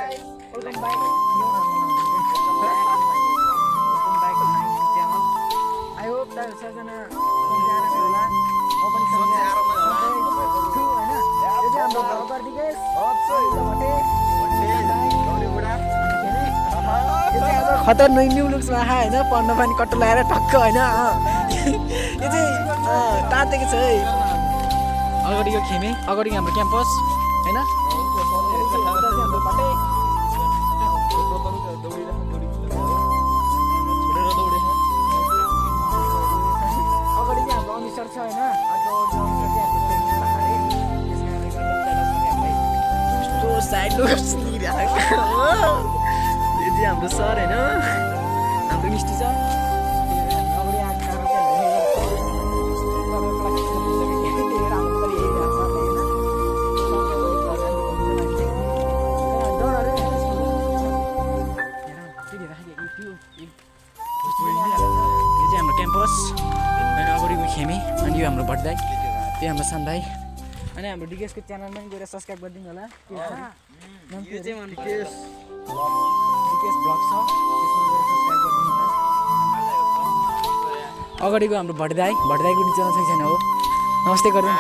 Welcome back. Welcome back to my channel. I hope that सबजना सम्झाएर होला म पनि सम्झाएर छु हैन यो चाहिँ हाम्रो घर दिगेस भटे खतरनाक न्यू लुक्समा आहा हैन पढ्न पनि कट्टो लगाएर ठक्क हैन यो चाहिँ तातेको छ है अगाडिको खेमे अगाडिको हाम्रो क्याम्पस हैन सर छ हैन यस्तो साइड लुक्स लिइराको यो चाहिँ हाम्रो सर हैन हाम्रो मिस्टी छ अगाडि आएको कारण चाहिँ हाम्रो क्याम्पस अनि अगाडिको खेमी अनि यो हाम्रो भट्ट दाइ त्यो हाम्रो सान दाइ अनि हाम्रो डिकेसको च्यानलमा पनि गएर सब्सक्राइब गरिदिनु होला यो चाहिँ मन डिकेस ब्लग छ त्यसमा गएर सब्सक्राइब गरिदिनु होला अगाडिको हाम्रो भट्ट दाइको च्यानल छैन हो नमस्ते गर्नु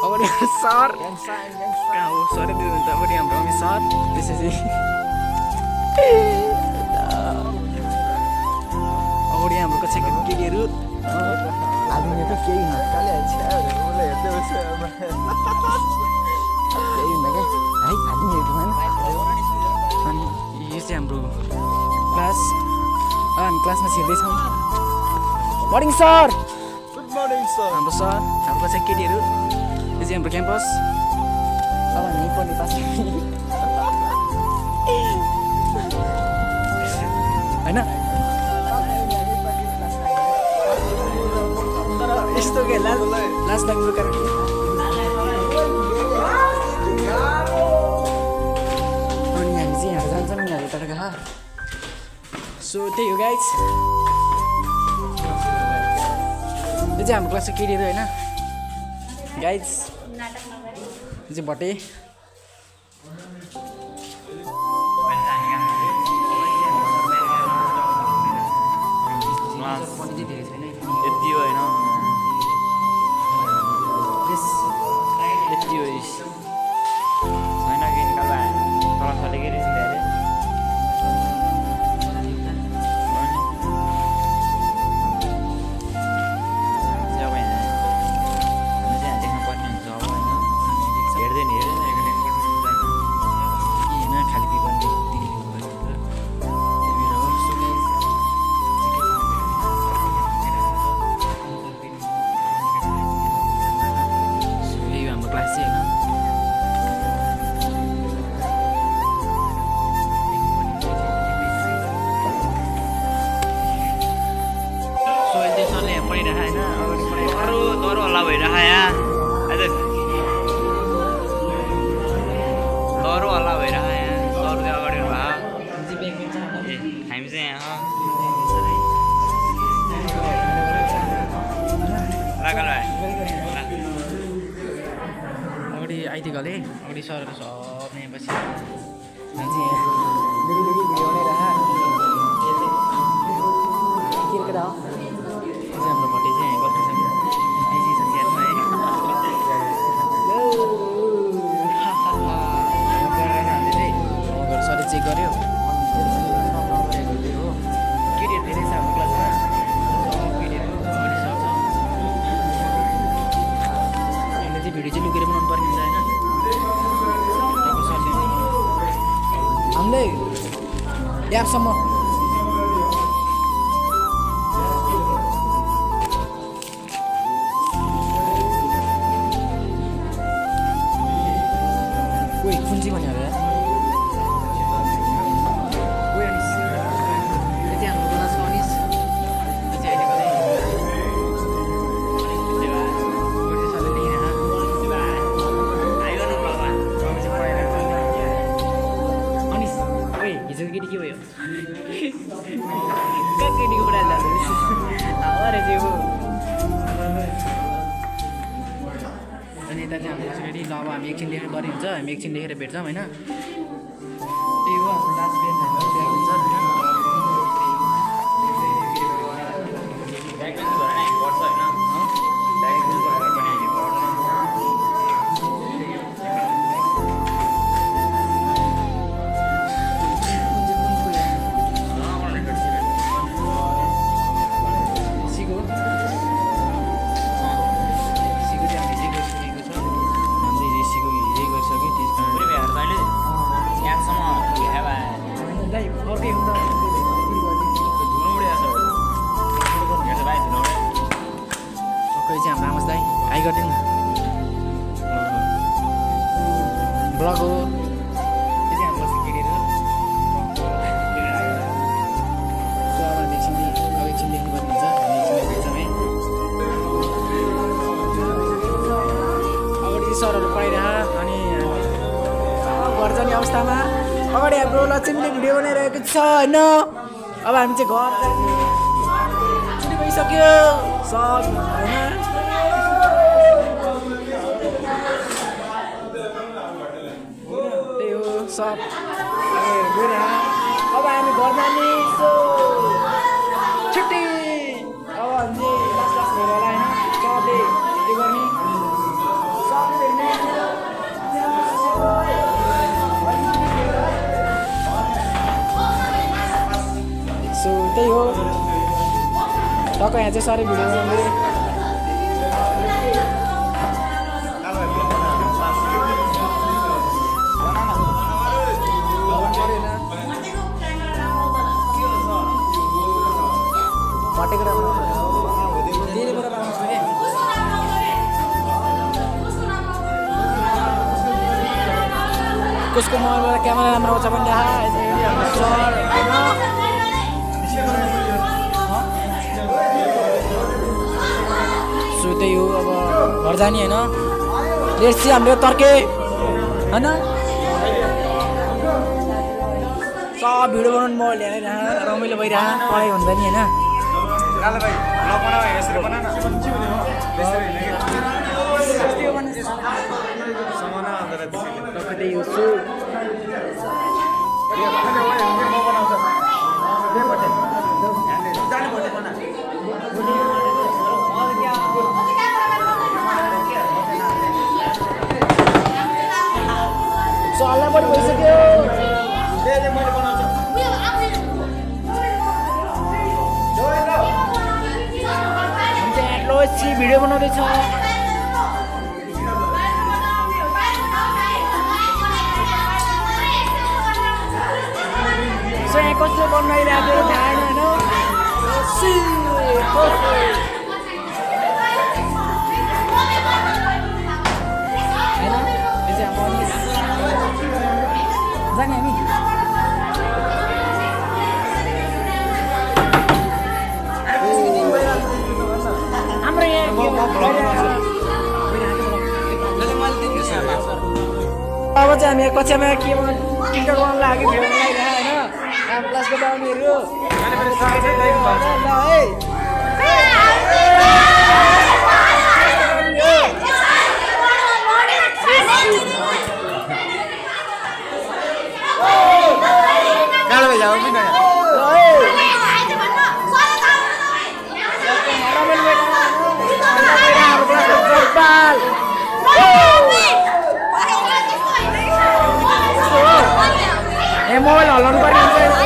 अगाडि सर कहाँ हो सर दिनुहुन्छ अगाडि हाम्रो अमित सर त्यसपछि अगाडि हाम्रो कक्षाको केटीहरू आदमी त केही नकाले अनि यो चाहिँ हाम्रो क्लास हामी क्लासमा छिर्दैछौँ morning sir good morning sir हाम्रो सर हाम्रो कक्षा केटीहरू यो चाहिँ हाम्रो क्याम्पस अब हामी पढ्ने पास होइन यस्तो के लाज लाग्नु कारण अनि हामी चाहिँ यहाँ जान्छौँ यहाँ तर्का सो त्यही हो गाइज यो चाहिँ हाम्रो क्लासको केटीहरू होइन गाइज यो चाहिँ भटे आइदियो गले अगाडि सरहरू सब यहाँ बसी मान्छे हाम्रो भटे चाहिँ गर्छ सरले चेक गर्यो केटीहरू धेरै छ हाम्रो क्लासमा भिडियो चाहिँ लुकेर बनाउनु पर्ने हुन्छ होइन हामीले यापसम्म कोही कुन्ची भन्यो होला केटी के भयो कहाँ केटीको कुरा अरे जे हो अनि यता चाहिँ हाम्रो रेडी ल अब हामी एकछिन देखेर गरे हुन्छ हामी एकछिन देखेर भेट्छौँ होइन त्यही हो हाम्रो लास्ट बेन भनेर त्यहाँ हुन्छ ब्लग हो यो चाहिँ हाम्रो केटीहरू सो अब हामी एकछिन देख्नुपर्ने हुन्छ हामी एकछिन एकदमै अगाडि सरहरू पढाइरह अनि घर जाने अवस्थामा अगाडि हाम्रो लक्ष्मीले भिडियो बनाइरहेको छ होइन अब हामी चाहिँ घर छुट्टी भइसक्यो सब होइन सब गएर अब हामी घर जाने छुट्टी अब हामी लास्ट भयो होला होइन सबले के गर्ने सो त्यही हो टक्क यहाँ चाहिँ साह्रै भिडियो बनाउने कसको मोबाइलबाट क्यामेरा राम्रो आउँछ भने सो त्यही हो अब घर जाने होइन लेट्स सी हाम्रो तर्के होइन सब भिडियो बनाउनु म ल्याएर रमाइलो भइरह पढाइ हुन्छ नि होइन सो हल्ला बढी भइसक्यो भिडियो बनाउँदैछ सो यहाँ कसले बनाइरहेको थाहा छैन जाने हामी हाम्रो यहाँ अब चाहिँ हामी कक्षामा के टिकट बनाउनु लागि भिडियो बनाइरहेको होइन क्लासको बाहुनीहरू मोबाइल हल्लाउनु पर्ने हुन्छ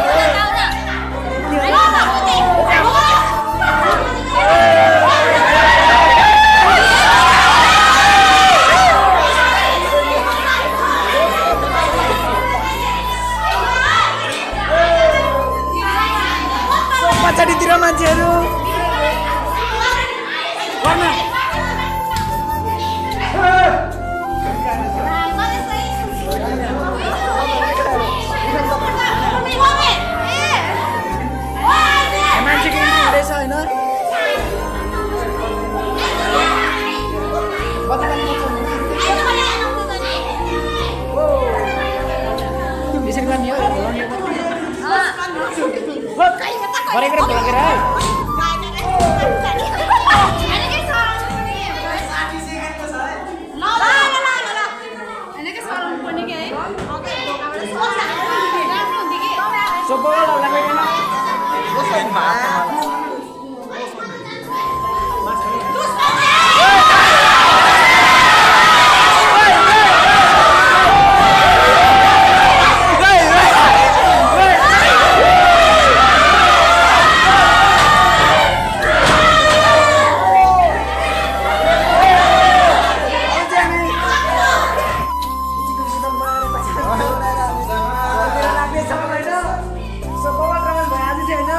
पछाडितिर मान्छेहरू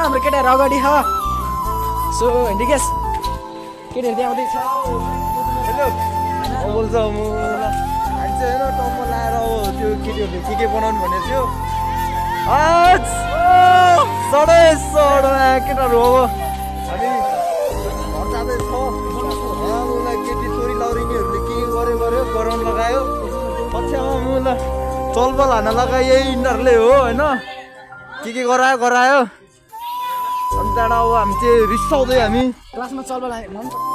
हाम्रो केटाहरू अगाडि छ सो हिँडिकेस केटीहरू त्यहाँ आउँदैछ बोल्छ म हामी चाहिँ होइन टम्म लाएर अब त्यो केटीहरूले के बनाउनु भनेको थियो सडै केटाहरू हो हामी घर जाँदैछ उसलाई केटी छोरी लाउरिनेहरूले के गर्यो गराउनु लगायो पछ्यामा मुलाई चलबल हान्न लगायो यही यिनीहरूले हो होइन के गरायो अनि त्यहाँबाट अब हामी चाहिँ रिसाउँदै हामी क्लासमा चलबल आयो